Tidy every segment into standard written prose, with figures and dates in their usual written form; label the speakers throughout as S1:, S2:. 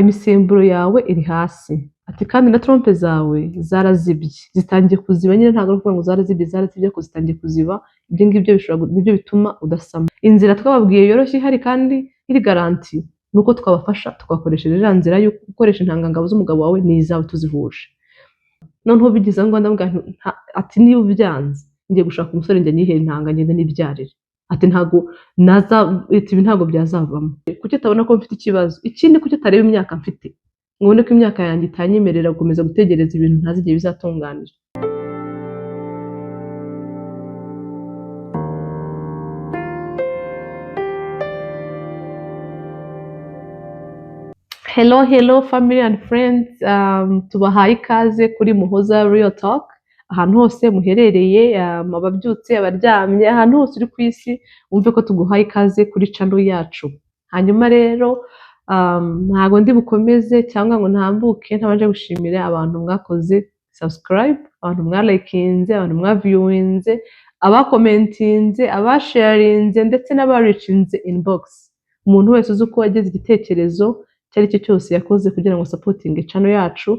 S1: Imisemburo yawe iri hasi, ati kandi na trompe zawe zarazibye, zitangiye kuziba nyine, ntabwo ari ukuvuga ngo zarazibye, zarazibye ariko zitangiye kuziba. Ibyo ngibyo bishobora nibyo bituma udasama. Inzira twababwiye yoroshye ihari kandi iri garanti ni uko twabafasha tugakoresha iriya nzira yo gukoresha intangangabo z'umugabo wawe n'izawe tuzihuje. Noneho bigeze aho ngaho ndamubwira nti, ati niba ubyanze ngiye gushaka umusore njya nihere intanga ngende nibyarire. Ati ntabwo naza, ati ibi ntabwo byazavamo. Kuki atabona ko mfite ikibazo? Ikindi kuki atareba imyaka mfite ngo ubone ko imyaka yanjye itanyemerera gukomeza gutegereza ibintu ntazi igihe bizatunganira. Hello, hello family and friends, tubahaye ikaze kuri Muhoza Real Talk, ahantu hose muherereye, ababyutse, abaryamye, ahantu hose uri ku isi, wumve ko tuguhaye ikaze kuri channel yacu. Hanyuma rero, ntago ndi bukomeze cyangwa ngo ntambuke ntabanje gushimira abantu mwakoze subscribe, abantu mwalikinze, abantu mwaviewinze, abakomentinze, abasharinze ndetse n'abaricinze inbox. Umuntu wese uzi uko yagize igitekerezo icyo ari cyo cyose yakoze kugira ngo sapotinge channel yacu,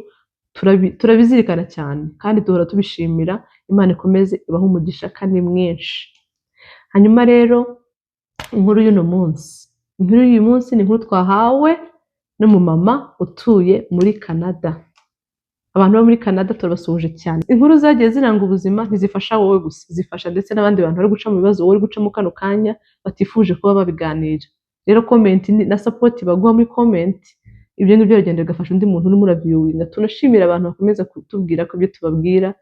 S1: turabizirikana cyane kandi duhora tubishimira. Imana ikomeze ibahe umugisha kandi mwinshi. Hanyuma rero inkuru y'uno munsi, inkuru y'uyu munsi ni inkuru twahawe n'umumama utuye muri Canada. Abantu bo muri Canada turabasuhuje cyane. Inkuru zagiye ziranga ubuzima ntizifasha wowe gusa, zifasha ndetse n'abandi bantu bari guca mu bibazo wowe uri gucamo kano kanya batifuje kuba babiganira. Rero comment na support baguha muri comment, ibyo ngibyo biragenda bigafasha undi muntu urimo uraviewinga. Tunashimira abantu bakomeza kutubwira ko ibyo tubabwira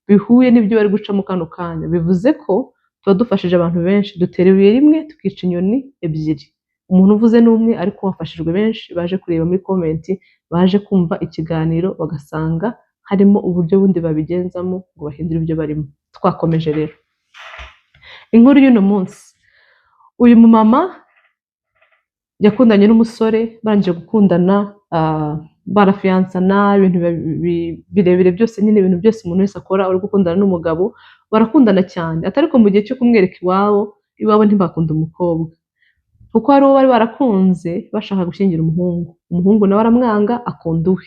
S1: bihuye n'ibyo bari gucamo kano kanya. Bivuze ko tuba dufashije abantu benshi, dutera ibuye rimwe tukica inyoni ebyiri. Umuntu uvuze ni umwe ariko wafashijwe benshi baje kureba muri comment, baje kumva ikiganiro bagasanga harimo uburyo bundi babigenzamo ngo bahindure ibyo barimo. Twakomeje rero inkuru y'uno munsi. Uyu mumama yakundanye n'umusore, barangije gukundana, barafiyansana, ibintu birebire byose nyine, ibintu byose umuntu wese akora uri gukundana n'umugabo, barakundana cyane. Ati ariko mu gihe cyo kumwereka iwabo, iwabo ntibakunda umukobwa, kuko hari uwo bari barakunze bashaka gushyingira umuhungu, umuhungu nawe aramwanga akunda uwe.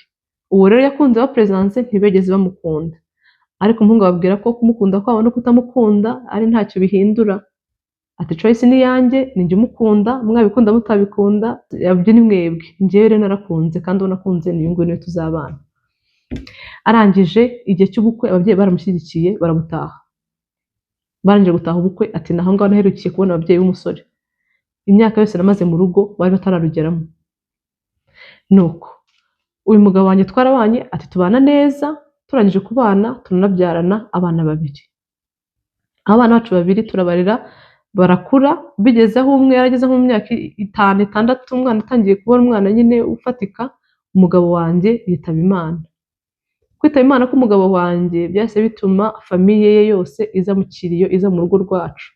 S1: Uwo rero yakunze ba perezidanse ntibigeze bamukunda, ariko umuhungu ababwira ko kumukunda kwabo no kutamukunda ari ntacyo bihindura. Ati choice ni iyanjye, ni njye umukunda, mwabikunda mutabikunda ibyo ni mwebwe, njyewe rero narakunze kandi uwo nakunze ni uyu nguyu niwe tuzabana. Arangije igihe cy'ubukwe ababyeyi baramushyigikiye barabutaha. Barangije gutaha ubukwe, ati naho ngaho naherukiye kubona ababyeyi b'umusore, imyaka yose namaze mu rugo bari batararugeramo. Nuko uyu mugabo wanjye twarabanye, ati tubana neza, turangije kubana turanabyarana abana babiri. Abana bacu babiri turabarera barakura, bigeze aho umwe yarageze nko mu myaka 5 6, umwana atangiye kubona umwana nyine ufatika, umugabo wanjye yitaba Imana. Kwitaba Imana k'umugabo wanjye byahise bituma famiye ye yose iza mu kiriyo, iza mu rugo rwacu.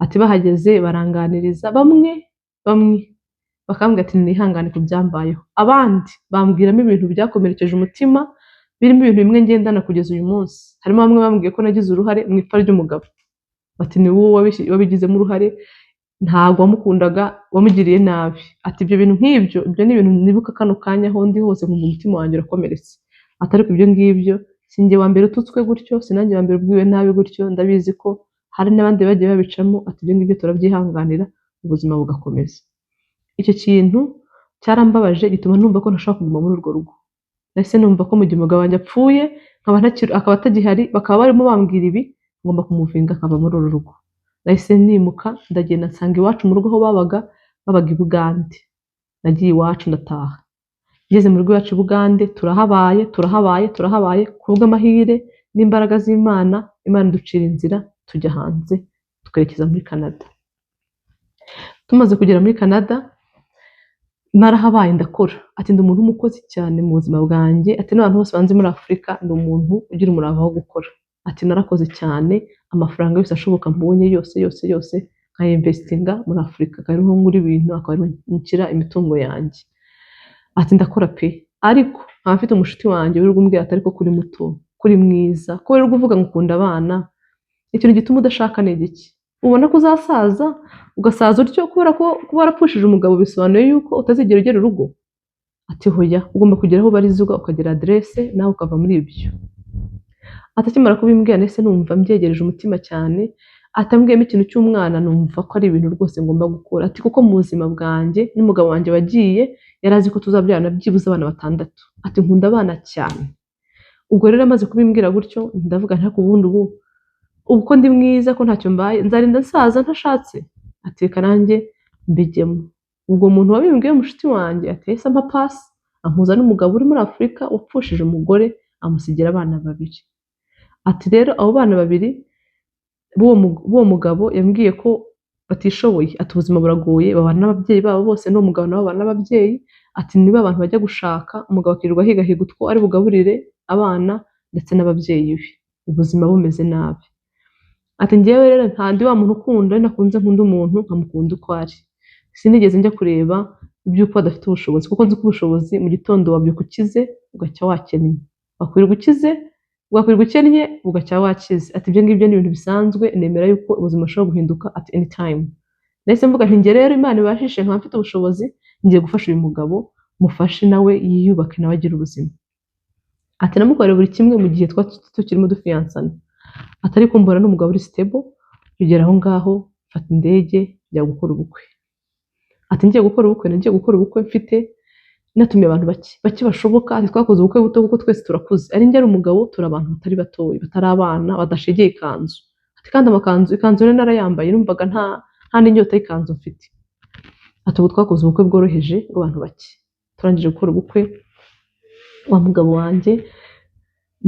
S1: Ati bahageze baranganiriza, bamwe bamwe bakambwira ati nihangane ku byambayeho, abandi bambwiramo ibintu byakomerekeje umutima, birimo ibintu bimwe ngendana kugeza uyu munsi. Harimo bamwe bambwiye ko nagize uruhare mu ipfa ry'umugabo, bati ni wowe wabigizemo uruhare, ntabwo wamukundaga, wamugiriye nabi. Ati ibyo bintu nk'ibyo, ibyo ni ibintu nibuka kano kanya aho ndi hose nkumva umutima wanjye urakomeretse. Ati ariko ibyo ngibyo si njye wa mbere ututswe gutyo, si nanjye wa mbere ubwiwe nabi gutyo, ndabizi ko hari n'abandi bagiye babicamo. Ati ibyo ngibyo turabyihanganira, ubuzima bugakomeza. Icyo kintu cyarambabaje, gituma numva ko ntashobora kuguma muri urwo rugo. Nahise numva ko mu gihe umugabo wanjye apfuye, akaba atagihari, bakaba barimo bambwira ibi, ngomba kumuvinga nkava muri uru rugo. Nahise nimuka ndagenda nsanga iwacu mu rugo aho babaga, babaga i Bugande. Nagiye iwacu ndataha. Ngeze mu rugo iwacu i Bugande turahabaye, turahabaye, turahabaye, ku bw'amahire n'imbaraga z'Imana, Imana iducira inzira tujya hanze twerekeza muri Canada. Tumaze kugera muri Canada narahabaye ndakora. Ati ndi umuntu w'umukozi cyane mu buzima bwanjye, ati n'abantu bose banzi muri Afurika ndi umuntu ugira umurava wo gukora. Ati narakoze cyane, amafaranga yose ashoboka mbonye yose yose yose nkayinvestinga muri Afurika, akaba ariho ngura ibintu, akaba ariho nshyira imitungo yanjye. Ati ndakora pe, ariko nkaba mfite umushuti wanjye wirirwa umbwira ati ariko kuri muto, kuri mwiza, ko wirirwa uvuga ngo ukunda abana, ikintu gituma udashaka ni igiki? Ubona ko uzasaza, ugasaza utyo kubera ko kuba warapfushije umugabo bisobanuye yuko utazigera ugera urugo. Ati hoya, ugomba kugera aho ubarizwa, ukagira aderese, nawe ukava muri ibyo. Ati akimara kubimbwira nahise numva mbyegereje umutima cyane. Atambwiyemo ikintu cy'umwana, numva ko ari ibintu rwose ngomba gukora. Ati kuko mu buzima bwanjye n'umugabo wanjye wagiye yari azi ko tuzabyarana byibuze abana 6. Ati nkunda abana cyane. Ubwo rero amaze kubimbwira gutyo, ndavuga nti ariko ubundi ubu ko ndi mwiza, ko ntacyo mbaye, nzarinda nsaza ntashatse? Ati reka nanjye mbijyemo. Ubwo muntu wabimbwiye, mushuti wanjye, ati yahise ampa pasi, ampuza n'umugabo uri muri Afurika wapfushije umugore, amusigira abana 2. Ati rero abo bana 2 b'uwo mugabo yambwiye ko batishoboye. Ati ubuzima buragoye, babana n'ababyeyi babo bose, n'uwo mugabo nabo babana n'ababyeyi. Ati niba abantu bajya gushaka, umugabo akirirwa ahigahiga utwo ari bugaburire abana ndetse n'ababyeyi be, ubuzima bumeze nabi. Ati njyewe rero nta ndi wa muntu ukunda, ari nakunze nkunda umuntu nkamukunda uko ari. Sinigeze njya kureba iby'uko badafite ubushobozi, kuko nzi ko ubushobozi mu gitondo wabyuka ukize ugacya wakennye, wakwirirwa ukize, wakwirirwa ukennye ugacya wakize. Ati ibyo ngibyo ni ibintu bisanzwe, nemera yuko ubuzima bushobora guhinduka at any time. Nahise mvuga nti njye rero Imana ibashishe nkaba mfite ubushobozi, ngiye gufasha uyu mugabo, mufashe nawe yiyubake, nawe agire ubuzima. Ati namukorera buri kimwe mu gihe twari tukirimo dufiyansana. Ati ariko mbona n'umugabo uri stable, bigera aho ngaho mfata indege njya gukora ubukwe. Ati ngiye gukora ubukwe, nagiye gukora ubukwe mfite natumiye abantu bake bake bashoboka. Ati twakoze ubukwe buto kuko twese turakuze, ari njye ari umugabo, turi abantu batari batoya, batari abana, badashegeye ikanzu. Ati kandi amakanzu, ikanzu rero narayambaye, numvaga nta n'inyota y'ikanzu mfite. Ati ubu twakoze ubukwe bworoheje bw'abantu bake. Turangije gukora ubukwe, wa mugabo wanjye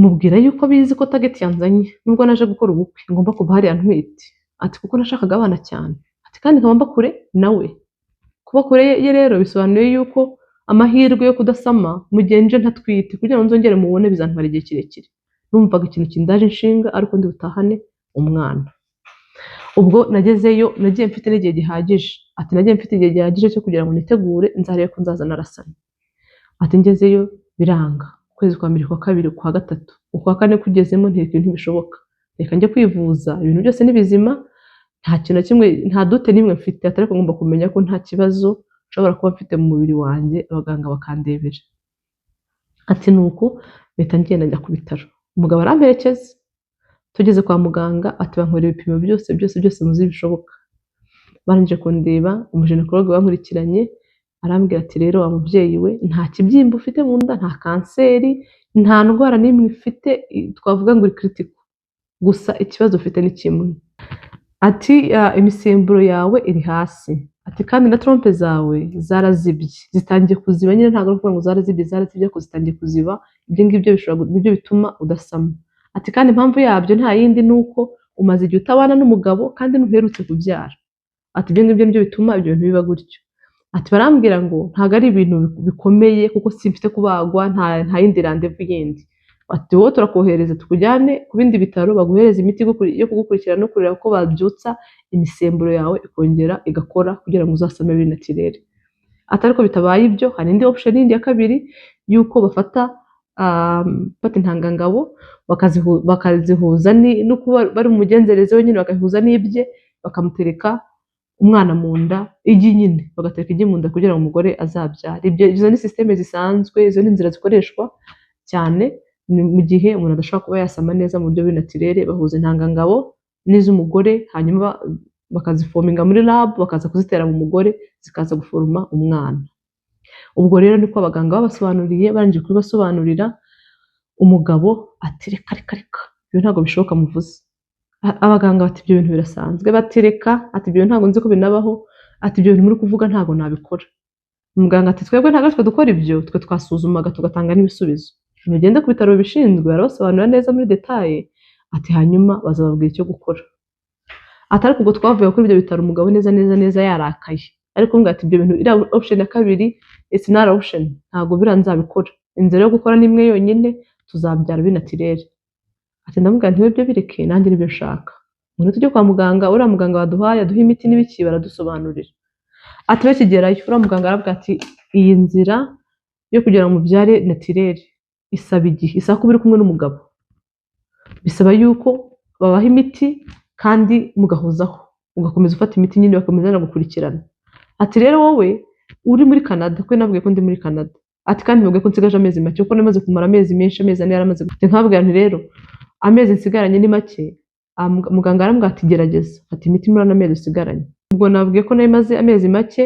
S1: mubwira yuko abizi ko target yanzanye, nubwo naje gukora ubukwe, ngomba kuva hariya ntwite. Ati kuko nashakaga abana cyane. Ati kandi nkaba mba kure nawe. Kuba kure ye rero bisobanuye yuko amahirwe yo kudasama mu gihe nje ntatwite, kugira ngo nzongere mubone, bizantwara igihe kirekire. Numvaga ikintu kindaje inshinga ariko ndi butahane umwana. Ubwo nagezeyo, nagiye mfite n'igihe gihagije. Ati nagiye mfite igihe gihagije cyo kugira ngo nitegure, nzarebe ko nzaza narasana. Ati ngezeyo biranga, ukwezi kwa mbere, kwa kabiri, ukwa gatatu, ukwa kane kugezemo, ntereka ibintu ntibishoboka, reka njye kwivuza, ibintu byose ni bizima, nta kintu na kimwe, nta doute n'imwe mfite. Ati ariko ngomba kumenya ko nta kibazo nshobora kuba mfite mu mubiri wanjye, abaganga bakandebera. Ati nuko mpita ngenda njya ku bitaro, umugabo aramperekeza. Tugeze kwa muganga, ati bankorera ibipimo byose byose byose muzi bishoboka. Barangije kundeba, umugynécologue bankurikiranye arambwira ati rero wa mubyeyi we, nta kibyimba ufite mu nda, nta kanseri, nta ndwara n'imwe ufite twavuga ngo uri critical, gusa ikibazo ufite ni kimwe. Ati imisemburo yawe iri hasi. Ati kandi na trompe zawe zarazibye, zitangiye kuziba nyine, ntabwo ari ukuvuga ngo zarazibye zarazibye, ariko zitangiye kuziba. Ibyo ngibyo bishobora, nibyo bituma udasama. Ati kandi impamvu yabyo nta yindi, ni uko umaze igihe utabana n'umugabo kandi ntuherutse kubyara. Ati ibyo ngibyo nibyo bituma ibyo bintu biba gutyo. Ati barambwira ngo ntabwo ari ibintu bikomeye, kuko simfite kubagwa, nta yindi rendez-vous yindi. Ati wowe turakohereza tukujyane ku bindi bitaro, baguhereza imiti yo kugukurikirana no kureba ko babyutsa imisemburo yawe ikongera igakora, kugira ngo uzasame biri naturel. Ati ariko bitabaye ibyo, hari indi option yindi ya kabiri y'uko bafata bafata intangangabo bakazihuza no kuba bari mu mugenzereze wenyine, bakabihuza n'ibye, bakamutereka umwana mu nda, igi nyine, bagatereka igi mu nda kugira ngo umugore azabyare. Ibyo, izo ni système zisanzwe, izo ni inzira zikoreshwa cyane ni mu gihe umuntu adashobora kuba yasama neza mu buryo buri naturel. Bahuza intangangabo n'iz'umugore, hanyuma bakazifominga muri lab, bakaza kuzitera mu mugore, zikaza guforoma umwana. Ubwo rero niko abaganga babasobanuriye. Barangije kubibasobanurira, umugabo ati reka reka reka, ibyo ntabwo bishoboka muvuze. Abaganga bati ibyo bintu birasanzwe. Batereka, ati ibyo bintu ntabwo nzi ko binabaho. Ati ibyo bintu muri kuvuga ntabwo nabikora. Muganga ati twebwe ntabwo ari twe dukora ibyo, twe twasuzumaga tugatanga n'ibisubizo, mugende ku bitaro bibishinzwe barabasobanurira neza muri détails. Ati hanyuma bazababwira icyo gukora. Ati ariko ubwo twavuye kuri ibyo bitaro, umugabo neza neza neza yarakaye, ariko mbwira ati ibyo bintu, iriya option ya kabiri, it's not option, ntabwo biriya nzabikora, inzira yo gukora ni imwe yonyine, tuzabyara bi naturel. Ati ndamubwira nti ibyo bireke, nanjye nibyo nshaka, ngo tujye kwa muganga, uriya muganga waduhaye aduha imiti n'ibiki, baradusobanurira. Ati bakigerayo, uriya muganga aravuga ati iyi nzira yo kugira ngo mubyare naturel isaba igihe, isaba kuba uri kumwe n'umugabo, bisaba yuko babaha imiti kandi mugahozaho, ugakomeza ufata imiti nyine, bakomeza banagukurikirana. Ati rero wowe uri muri Canada, kuko nabwiye ko ndi muri Canada. Ati kandi mubwiye ko nsigaje amezi make, kuko namaze kumara amezi menshi, amezi 4 yaramaze. Nkababwira nti rero amezi nsigaranye ni make. Muganga arambwira ati gerageza fata imiti muri ano mezi usigaranye. Ubwo nabwiye ko nari maze amezi make,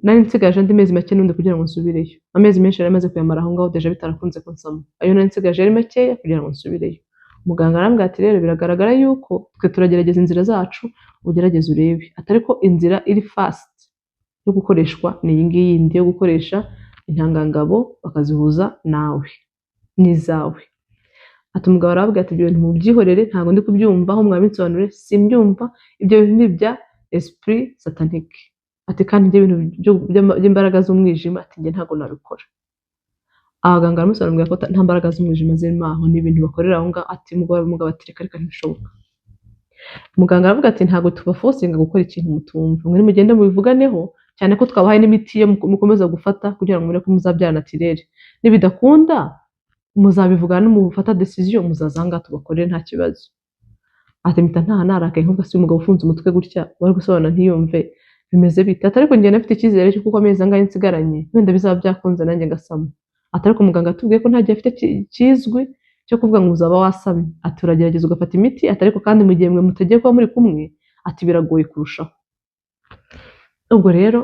S1: nari nsigaje andi mezi make n'undi kugira ngo nsubireyo. Amezi menshi yari amaze kuyamara aho ngaho déjà bitarakunze ko nsama, ayo nari nsigaje yari makeya kugira ngo nsubireyo. Muganga arambwira ati rero biragaragara yuko twe turagerageza inzira zacu, ugerageze urebe, ati ariko inzira iri fast yo gukoreshwa ni iyi ngiyi yindi yo gukoresha intangangabo bakazihuza nawe n'izawe. Ati umugabo arababwira ati ibyo bintu mubyihorere, ntabwo ndi kubyumva, aho mwabinsobanurire simbyumva, ibyo bintu ni ibya esprit satanique. Ati kandi ibyo bintu by'imbaraga z'umwijima, ati njye ntabwo nabikora. Abaganga baramusobanurira ko nta mbaraga z'umwijima zirimo aho, ni ibintu bakorera aho ngaho. Ati umugabo ati reka reka ntibishoboka. Muganga aravuga ati ntabwo tubaforcinga gukora ikintu mutumva, mwe nimugende mubivuganeho, cyane ko twabahaye n'imiti yo mukomeza gufata kugira ngo murebe ko muzabyara naturel, nibidakunda muzabivugana, nimufata decision muzaza aha ngaha tubakorere nta kibazo. Ati mpita ntaha narakaye, nkuko si umugabo ufunze umutwe gutya wari gusobanura ntiyumve bimeze bite. Ati ariko njye nafite icyizere cy'uko uko amezi angahe nsigaranye wenda bizaba byakunze nanjye ngasama. Ati ariko muganga atubwiye ko nta gihe afite kizwi cyo kuvuga ngo uzaba wasamye. Ati uragerageza ugafata imiti, ati ariko kandi mu gihe mwe mutagiye kuba muri kumwe, ati biragoye kurushaho. Ubwo rero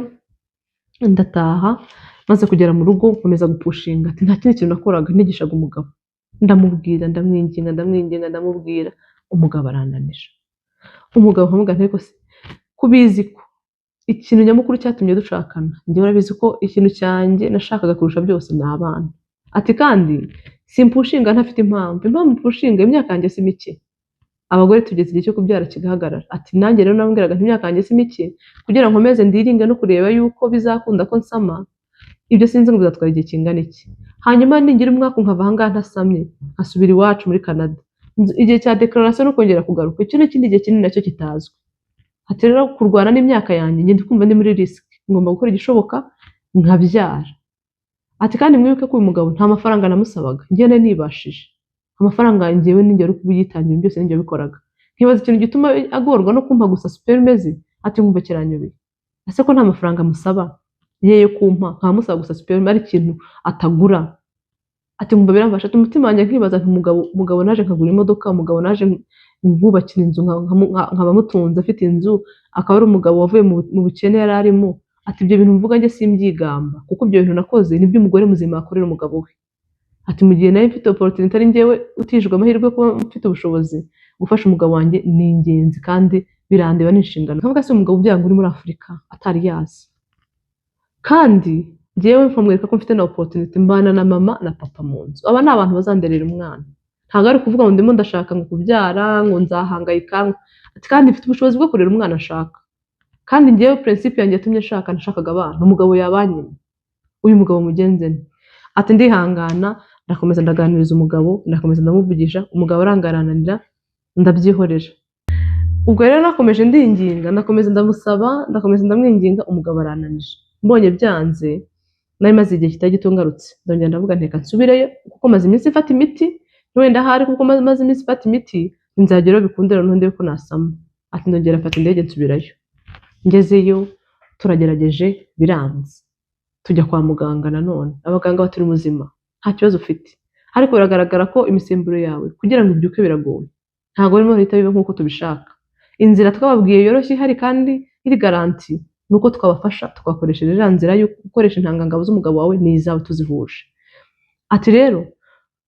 S1: ndataha, maze kugera mu rugo nkomeza gupushinga. Ati nta kindi kintu nakoraga, nigishaga umugabo, ndamubwira, ndamwinginga, ndamwinginga, ndamubwira, umugabo arananira. Umugabo nkamubwira nti ariko se kubizi ko ikintu nyamukuru cyatumye dushakana, njyewe urabizi ko ikintu cyanjye nashakaga kurusha byose ni abana. Ati kandi simpushinga ntafite impamvu, impamvu mpushinga imyaka yanjye si mike, abagore tugeze igihe cyo kubyara kigahagarara. Ati nanjye rero namubwiraga nti imyaka yanjye si mike, kugira ngo nkomeze ndiringe no kureba yuko bizakunda ko nsama, ibyo sinzi ngo bizatwara igihe kingana iki. Hanyuma ningira umwaka nkava aha ngaha ntasamye, nkasubira iwacu muri Canada, igihe cya declaration no kongera kugaruka, icyo ni ikindi gihe kinini nacyo kitazwi. Ati rero kurwana n'imyaka yanjye, njye ndi kumva ndi muri risk, ngomba gukora igishoboka nkabyara. Ati kandi mwibuke ko uyu mugabo nta mafaranga namusabaga, njye nari nibashije amafaranga, njyewe ninjye wari kuyitangira, byose ninjye wabikoraga. Nkibaza ikintu gituma agorwa no kumpa gusa sperme ze, ati nkumva kiranyobeye, ese ko nta mafaranga musaba ye yo kumpa, nkamusaba gusa sperme ari ikintu atagura. Ati nkumva biramfasha. Ati umutima wanjye nkibaza nti umugabo naje nkagura imodoka, umugabo naje nkubakira inzu, nkaba mutunze afite inzu, akaba ari umugabo wavuye mu bukene yari arimo. Ati ibyo bintu mvuga njye simbyigamba, kuko ibyo bintu nakoze nibyo umugore muzima akorera umugabo we. Ati mu gihe nari mfite opportunity, ari njyewe utijwe amahirwe yo kuba mfite ubushobozi, gufasha umugabo wanjye ni ingenzi kandi birandeba, ni inshingano. Nkavuga se umugabo ubyanga uri muri Afurika atari yazi, kandi njyewe nkamwereka ko mfite na opportunity, mbana na mama na papa mu nzu, aba ni abantu bazanderera umwana, ntabwo ari ukuvuga ngo ndimo ndashaka ngo kubyara ngo nzahangayika. Ati kandi mfite ubushobozi bwo kurera umwana ashaka, kandi njyewe principe yanjye yatumye nshaka, nashakaga abana, umugabo yabanyina, uyu mugabo mugenze nte? Ati ndihangana, ndakomeza ndaganiriza umugabo, ndakomeza ndamuvugisha, umugabo arangarananira, ndabyihorera. Ubwo rero nakomeje ndinginga, ndakomeza ndamusaba, ndakomeza ndamwinginga, umugabo arananije. Mbonye byanze, nari maze igihe kitari gito ngarutse, ndongera ndavuga nti reka nsubireyo, kuko maze iminsi mfata imiti, wenda ahari kuko maze iminsi mfata imiti, nzageraho bikundira noneho ndebe ko nasama. Ati ndongera mfata indege nsubirayo. Ngezeyo turagerageje biranze, tujya kwa muganga nanone, abaganga bati uri muzima nta kibazo ufite, ariko biragaragara ko imisemburo yawe kugira ngo ibyuke biragoye, ntabwo birimo bihita biba nk'uko tubishaka. Inzira twababwiye yoroshye ihari kandi iri garantie ni uko twabafasha tugakoresha iriya nzira yo gukoresha intangangabo z'umugabo wawe n'izawe tuzihuje. Ati rero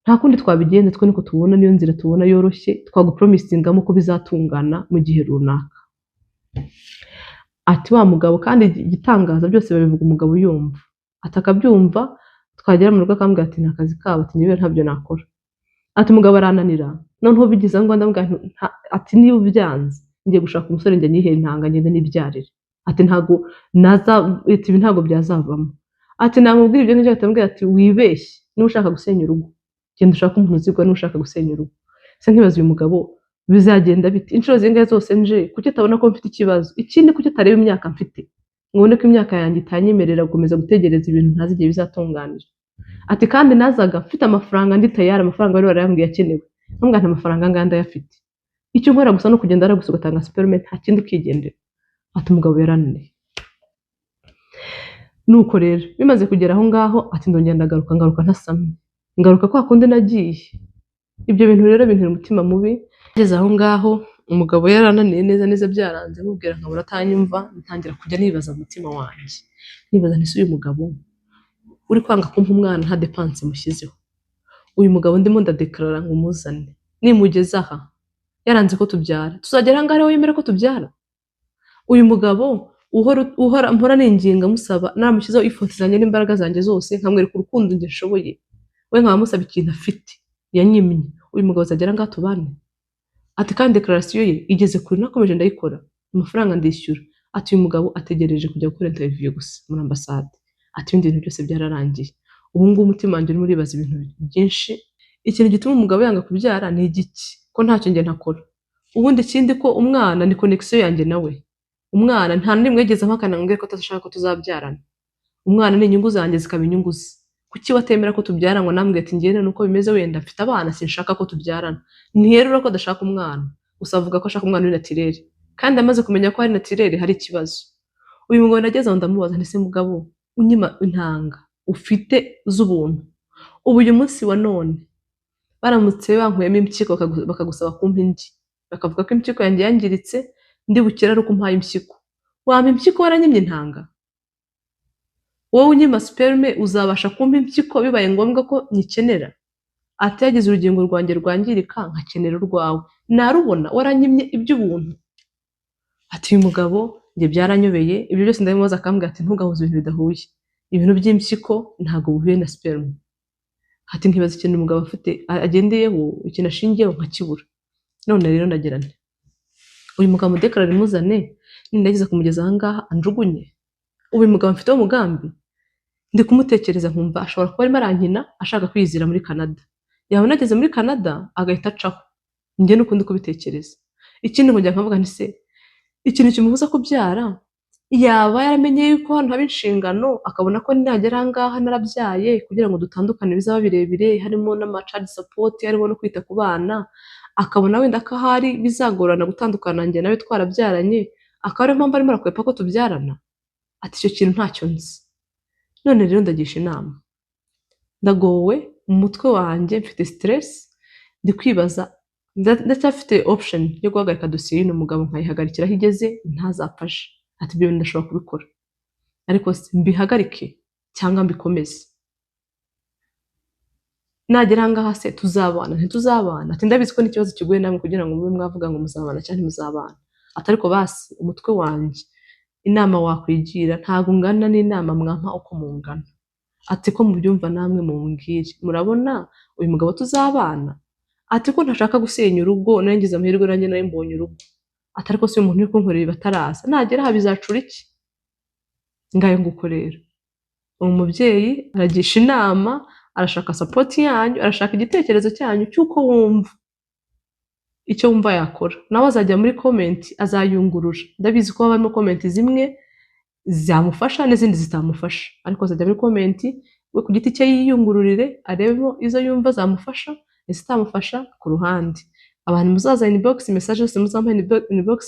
S1: nta kundi twabigenza, twe niko tubona, niyo nzira tubona yoroshye, twagupromisingamo ko bizatungana mu gihe runaka. Ati wa mugabo kandi igitangaza byose babivuga umugabo yumva, ati akabyumva, twagera mu rugo akambwira ati ni akazi kabo, ati njyewe ntabyo nakora. Ati umugabo arananira, noneho bigeze aho ngaho ndamubwira nti ati niba ubyanze ngiye gushaka umusore njya nihere intanga ngende nibyarire. Ati ntabwo naza, ati ibi ntabwo byazavamo. Ati namubwira ibyo ngibyo ahita ati wibeshye, niba ushaka gusenya urugo genda ushake umuntu uzigwa, niba ushaka gusenya urugo. Se nkibaza uyu mugabo bizagenda bite? Inshuro zingahe zose nje, kuki atabona ko mfite ikibazo? Ikindi kuki atareba imyaka mfite ngo ubone ko imyaka yanjye itanyemerera gukomeza gutegereza ibintu ntazi igihe bizatunganira? Ati kandi nazaga mfite amafaranga ndi tayari, amafaranga bari barayambwiye akenewe, ntumbwira nta mafaranga ngaya ndayafite, icyo nkora gusa ni ukugenda gusa ugatanga sperme, nta kindi ukigendera. Ati umugabo yarananiye. Nuko rero bimaze kugera aho ngaho, ati ndongera ndagaruka, ngaruka ntasamye, ngaruka kwa kundi nagiye. Ibyo bintu rero bintera umutima mubi. Ngeze aho ngaho umugabo yarananiye neza neza, byaranze, mubwira nkabura atanyumva, ntangira kujya nibaza mu mutima wanjye, nibaza nti: "Se uyu mugabo uri kwanga kumpa umwana nta dépense mushyizeho, uyu mugabo ndimo ndadekarara ngo umuzane, nimugeze aha yaranze ko tubyara, tuzagera aha ngaha ariwe wemera ko tubyara? Uyu mugabo uhora uhora mpora ninginga musaba, naramushyizeho ifoto zanjye n'imbaraga zanjye zose, nkamwereka urukundo njye nshoboye, we nkaba musaba ikintu afite yanyimye, uyu mugabo azagera ngaha tubane?" Ati kandi déclaration ye igeze kure, nakomeje ndayikora, amafaranga ndishyura. Ati uyu mugabo ategereje kujya gukora interview gusa muri ambasade. Ati ibindi bintu byose byararangiye. Ubu ngubu umutima wanjye urimo uribaza ibintu byinshi. Ikintu gituma umugabo yanga kubyara ni igiki, ko ntacyo njye ntakora? Ubundi ikindi, ko umwana ni connection yanjye nawe. Umwana nta n'imwe yigeze ampakana ngo ko atashaka ko tuzabyarana. Umwana ni inyungu zanjye zikaba inyungu ze. Kuki watemera ko tubyara ngo nambwe ati njyewe nuko bimeze, wenda mfite abana, sinshaka ko tubyarana? Ntiyerura ko adashaka umwana, gusa avuga ko ashaka umwana uri naturel, kandi amaze kumenya ko ari naturel hari ikibazo. Uyu mugabo nageze aho ndamubaza nti: "Se mugabo unyima intanga ufite z'ubuntu, ubu uyu munsi wa none baramutse bankuyemo impyiko bakagusaba kumpa indi, bakavuga ko impyiko yanjye yangiritse, ndi bukire ari uko umpaye impyiko, wampa impyiko waranyimye intanga? Wowe unyima sperme, uzabasha kumpa impyiko bibaye ngombwa ko nyikenera? Ati yagize urugingo rwanjye rwangirika nkakenera urwawe, narubona waranyimye iby'ubuntu?" Ati uyu mugabo njye byaranyobeye. Ibyo byose ndabimubaza, akambwira ati ntugahuze ibintu bidahuye, ibintu by'impyiko ntabwo buhuye na sperme. Ati nkibaza ikintu umugabo afite agendeyeho, ikintu ashingiyeho nkakibura. None rero ndagira nti: uyu mugabo mudekarare muzane, nindagiza kumugeza aha ngaha anjugunye. Ubu uyu mugabo mfiteho umugambi, ndi kumutekereza nkumva ashobora kuba arimo arankina, ashaka kwiyizira muri Canada, yabona ageze muri Canada agahita acaho. Njye nuko ndi kubitekereza. Ikindi nkongera nkavuga nti: se ikintu kimubuza kubyara, yaba yaramenye yuko hano haba inshingano, akabona ko nagera aha ngaha narabyaye, kugira ngo dutandukane bizaba birebire, harimo n'ama child support, harimo no kwita ku bana, akabona wenda ko ahari bizagorana gutandukana njye nawe twarabyaranye, akaba ariyo mpamvu arimo arakwepa ko tubyarana? Ati icyo kintu ntacyo nzi. None rero ndagisha inama, ndagowe mu mutwe wanjye, mfite stress, ndi kwibaza. Ndacyafite option yo guhagarika dosiye y'uno mugabo, nkayihagarikira aho igeze, ntazapfashe. Ati ibyo bintu ndashobora kubikora, ariko se mbihagarike cyangwa mbikomeze? Nagera aha ngaha se tuzabana, ntituzabana? Ati ndabizi ko n'ikibazo kigoye namwe kugira ngo mube mwavuga ngo muzabana cyangwa ntimuzabana. Ati ariko basi umutwe wanjye, inama wakwigira ntabwo ungana n'inama mwampa uko mungana. Ati ko mubyumva namwe mumbwire, murabona uyu mugabo tuzabana? Ati ko ntashaka gusenya urugo, nari ngize amahirwe nanjye nari mbonye urugo. Ati ariko se uyu muntu uri kunkorera ibi ataraza, nagera aha bizacura iki? Ngayo nguko rero, uwo mubyeyi aragisha inama, arashaka support yanyu, arashaka igitekerezo cyanyu cy'uko wumva, icyo wumva yakora. Nawe azajya muri comment azayungurura. Ndabizi ko haba harimo comment zimwe zamufasha n'izindi zitamufasha, ariko azajya muri comment we ku giti cye yiyungururire, arebemo izo yumva zamufasha, izitamufasha ku ruhande. Abantu muzaza inbox, message zose muzampa inbox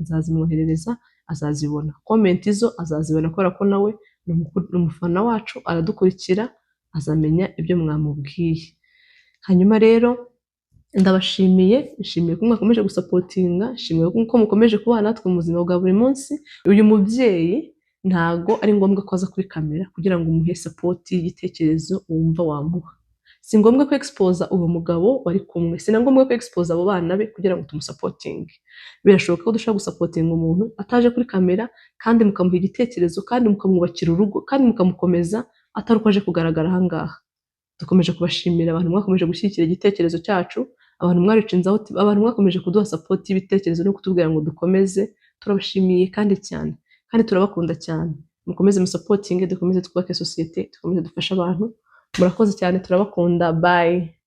S1: nzazimwoherereza, azazibona. Comment zo azazibona kubera ko nawe ni umufana wacu, aradukurikira, azamenya ibyo mwamubwiye. Hanyuma rero ndabashimiye, nshimiye ko mwakomeje gusapotinga, nshimiye ko mukomeje kubana natwe mu buzima bwa buri munsi. Uyu mubyeyi ntago ari ngombwa ko aza kuri kamera kugira ngo umuhe support y'igitekerezo wumva wamuha. Si ngombwa ko exposa uwo mugabo bari kumwe, si na ngombwa ko exposa abo bana be kugira ngo tumusapotinge. Birashoboka ko dushobora gusapotinga umuntu ataje kuri kamera, kandi mukamuha igitekerezo, kandi mukamwubakira urugo, kandi mukamukomeza atari uko aje kugaragara aha ngaha. Dukomeje kubashimira abantu mwakomeje gushyigikira igitekerezo cyacu, abantu mwaricinze aho, abantu mwakomeje kuduha support y'ibitekerezo no kutubwira ngo dukomeze. Turabashimiye kandi cyane, kandi turabakunda cyane. Mukomeze musapotinge, dukomeze twubake sosiyete, dukomeze dufashe abantu. Murakoze cyane, turabakunda. Bye.